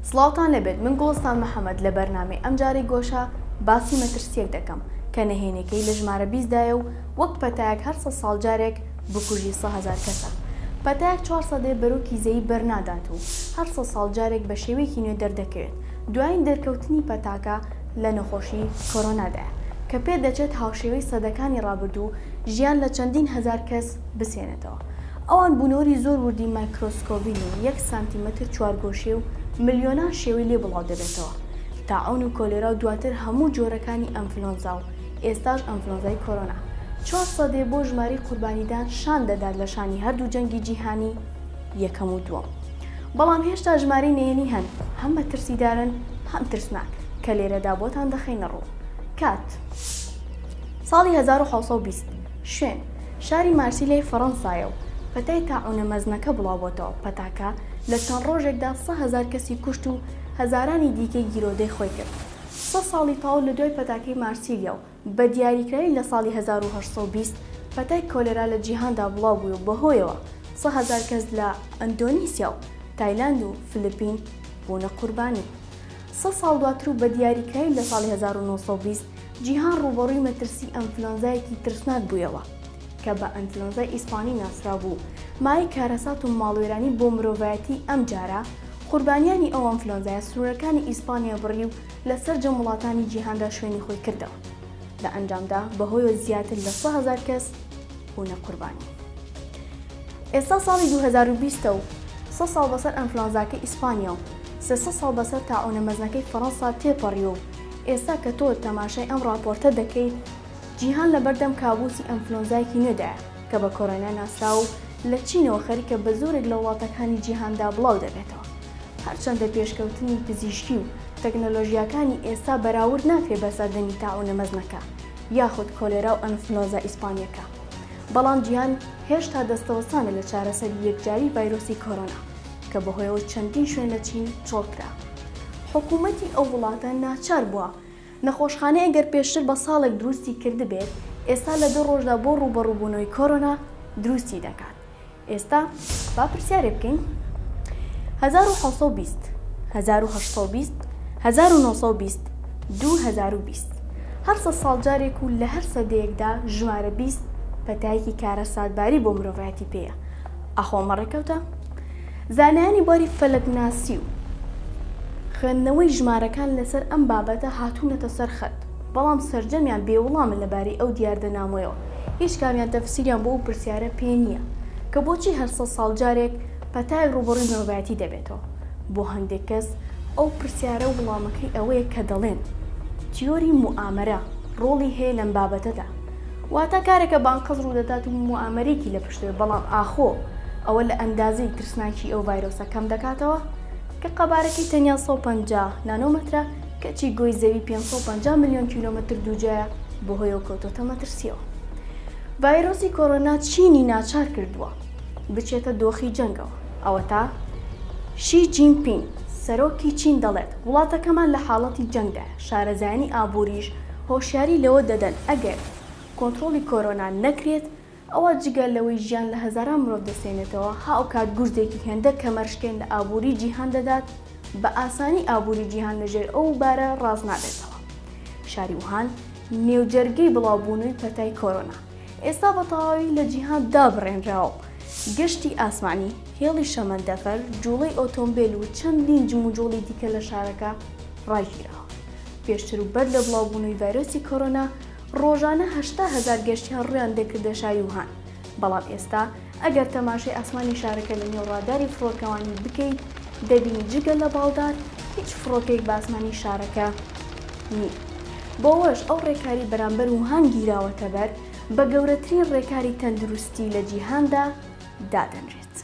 سڵاوتان لێبێت من گوڵستان محەمەد لە بەرنامەی ئەمجارەی گۆشە باسی مەترسییەک دەکەم کە نهێنیەکەی لە ژمارە 20 دایە و وەک پەتایەک هەر سەد ساڵ جارێک بکوژی 100,000 کەسە. پەتایەک چوار سەدەیە بەرۆکی زەوی بەرنادات و هەر سەد ساڵ جارێک بە شێوەیەکی نوێ دەردەکەوێت. دوایین دەرکەوتنی پەتاکە لە نەخۆشی کۆرۆنادایە کە پێدەچێت هاوشێوەی سەدەکانی ڕابردوو ژیان لە چەندین هەزار کەس بسێنێتەوە. ئەوان بوونەوەری زۆر وردی مایکرۆسکۆبین و یەک سانتیمەتر چوارگۆشەی و ملیۆنان شێوەی لێ بڵاو دەبێتەوە. تاعون و کۆلێرا و دواتر هەموو جۆرەکانی ئەنفلۆنزا و ئێستاش ئەنفلۆنزای کۆرۆنا. چوار سەدەیە بۆ ژمارەی قوربانیدان شان دەدات لە شانی هەردوو جەنگی جیهانی یەکەم و دووەم. بەڵام هێشتا ژمارەی نەیەنی هەن، هەم مەترسیدارن هەم ترسناک، کە لێرەدا بۆتان دەخەینە ڕوو. کات. ساڵی 1720، شوێن، شاری مارسیلیای فەڕەنسایە و پەتای تاعونە مەزنەکە بڵاوبۆتەوە، پەتاکە لە چەند ڕۆژێکدا 100,000 کەسی کوشت و هەزارانی دیکەی گیرۆدەی خۆی کرد. سەد ساڵی تەواو لە دوای پەتاکەی مارسیلیا و بە دیاریکراوی لە ساڵی 1820 پەتای کۆلێرا لە جیهاندا بڵاو بووی و بەهۆیەوە 100,000 کەس لە ئەندۆنیسیا و تایلاند و فلپین بوونە قوربانی. سەد ساڵ دواتر و بە دیاریکراوی لە ساڵی 1920 جیهان ڕووبەڕووی مەترسی ئەنفلۆنزایەکی ترسناک بوویەوە کە بە ئەنفلۆنزای ئیسپانی ناسراوبوو، مایەی کارەسات و ماڵوێرانی بۆ مرۆڤایەتی ئەمجارە قوربانیانی ئەو ئەنفلۆنزایە سنوورەکانی ئیسپانیا بڕی و لە سەرجەم وڵاتانی جیهاندا شوێنی خۆی کردەوە، لە ئەنجامدا بەهۆیەوە زیاتر لە 100,000 کەس بوونە قوربانی. ئێستا ساڵی 2020 و سەد ساڵ بەسەر ئەنفلۆنزاکەی ئیسپانیا و 300 ساڵ بەسەر تاعونە مەزنەکەی فەرەنسا تێپەڕیوە و ئێستا کە تۆ تەماشای ئەم ڕاپۆرتە دەکەیت جیهان لەبەردەم کابوسی ئەنفلۆنزایەکی نوێدایە کە بە کۆرۆنا ناسراوە و لە چینەوە خەریکە بە زۆرێک لە وڵاتەکانی جیهاندا بڵاو دەبێتەوە. هەرچەندە پێشکەوتنی پزیشکی و تەکنەلۆژیاکانی ئێستا بەراورد ناکرێت بە سەردەمی تاعونە مەزنەکە یاخود کۆلێرا و ئەنفلۆنزا ئیسپانیەکە، بەڵام جیهان هێشتا دەستەوەستانە لە چارەسەری یەکجاری ڤایرۆسی کۆرۆنا کە بەهۆیەوە چەندین شوێن لە چین چۆڵکرا. حکومەتی ئەو وڵاتە ناچار بووە نەخۆشخانەیەک گەر پێشتر بە ساڵێک دروستی کردبێت، ئێستا لە دوو ڕۆژدا بۆ ڕووبەڕووبوونەوەی کۆرۆنا دروستی دەکات. ئێستا با پرسیارێک بکەین، 1720، 1820، 1920، 2020، هەر سەد ساڵ جارێک و لە هەر سەدەیەکدا ژمارە 20 پەتایەکی کارەساتباری بۆ مرۆڤایەتی پێیە. ئاخۆ ئەمە ڕێکەوتە؟ زانایانی بواری فەلەکناسی و خوێندنەوەی ژمارەکان لەسەر ئەم بابەتە هاتوونەتە سەر خەت، بەڵام سەرجەمیان بێ وڵامن لەبارەی ئەو دیاردە نامۆیەوە، هیچ کامیان تەفسیریان بۆ ئەو پرسیارە پێ نییە کە بۆچی هەر سەد ساڵ جارێک پەتایەک ڕووبەڕووی مرۆڤایەتی دەبێتەوە. بۆ هەندێک کەس ئەو پرسیارە وڵامەکەی ئەوەیە کە دەڵێن تیۆری موئامەرە ڕۆڵی هەیە لەم بابەتەدا، واتە کارێکە بە ئەنقەست ڕوودەدات و موئامەرەیەکی لە پشتەوەیە، بەڵام ئاخۆ ئەوە لە ئەندازەی ترسناکیی ئەو ڤایرۆسە کەم دەکاتەوە کە قەبارەکەی تەنیا 150 نانۆمەترە، کەچی گۆی زەوی 550 ملیۆن کیلۆمەتر دووجایە، بەهۆیەوە کەوتۆتە مەترسییەوە. ڤایرۆسی کۆرۆنا چینی ناچار کردووە بچێتە دۆخی جەنگەوە، ئەوەتا شی جین پینگ، سەرۆکی چین دەڵێت، وڵاتەکەمان لە حاڵەتی جەنگدایە، شارەزایانی ئابووریش هۆشیاری لەوە دەدەن ئەگەر کۆنترۆڵی کۆرۆنا نەکرێت، ئەوا جگە لەوەی ژیان لە هەزاران مرۆڤ دەسێنێتەوە، هاوکات گورزێکی هێندە کەمەرشکێن لە ئابووری جیهان دەدات، بە ئاسانی ئابووری جیهان لەژێر ئەو بارە ڕاست نابێتەوە. شاری ووهان نێوجەرگەی بڵاوبوونەوەی پەتای کۆرۆنا، ئێستا بە تەواوی لە جیهان دابڕێنراوە و گەشتی ئاسمانی، هێڵی شەمەندەفەر، جووڵەی ئۆتۆمبێل و چەندین جموجۆڵی دیکە لە شارەکە ڕاگیراوە. پێشتر و بەر لە بڵاوبوونەوەی ڤایرۆسی کۆرۆنا، ڕۆژانە 80 هەزار گەشتیار ڕوویان دەکردە شاری ووهان، بەڵام ئێستا ئەگەر تەماشای ئاسمانی شارەکە لە نێو ڕاداری فڕۆکەوانی بکەیت، دەبینی جگە لە باڵدار هیچ فڕۆکەیەک بە ئاسمانی شارەکە نییە. بەوەش ئەو ڕێکاری بەرامبەر ووهان گیراوەتەبەر بە گەورەترین ڕێکاری تەندروستی لە جیهاندا دادەنرێت.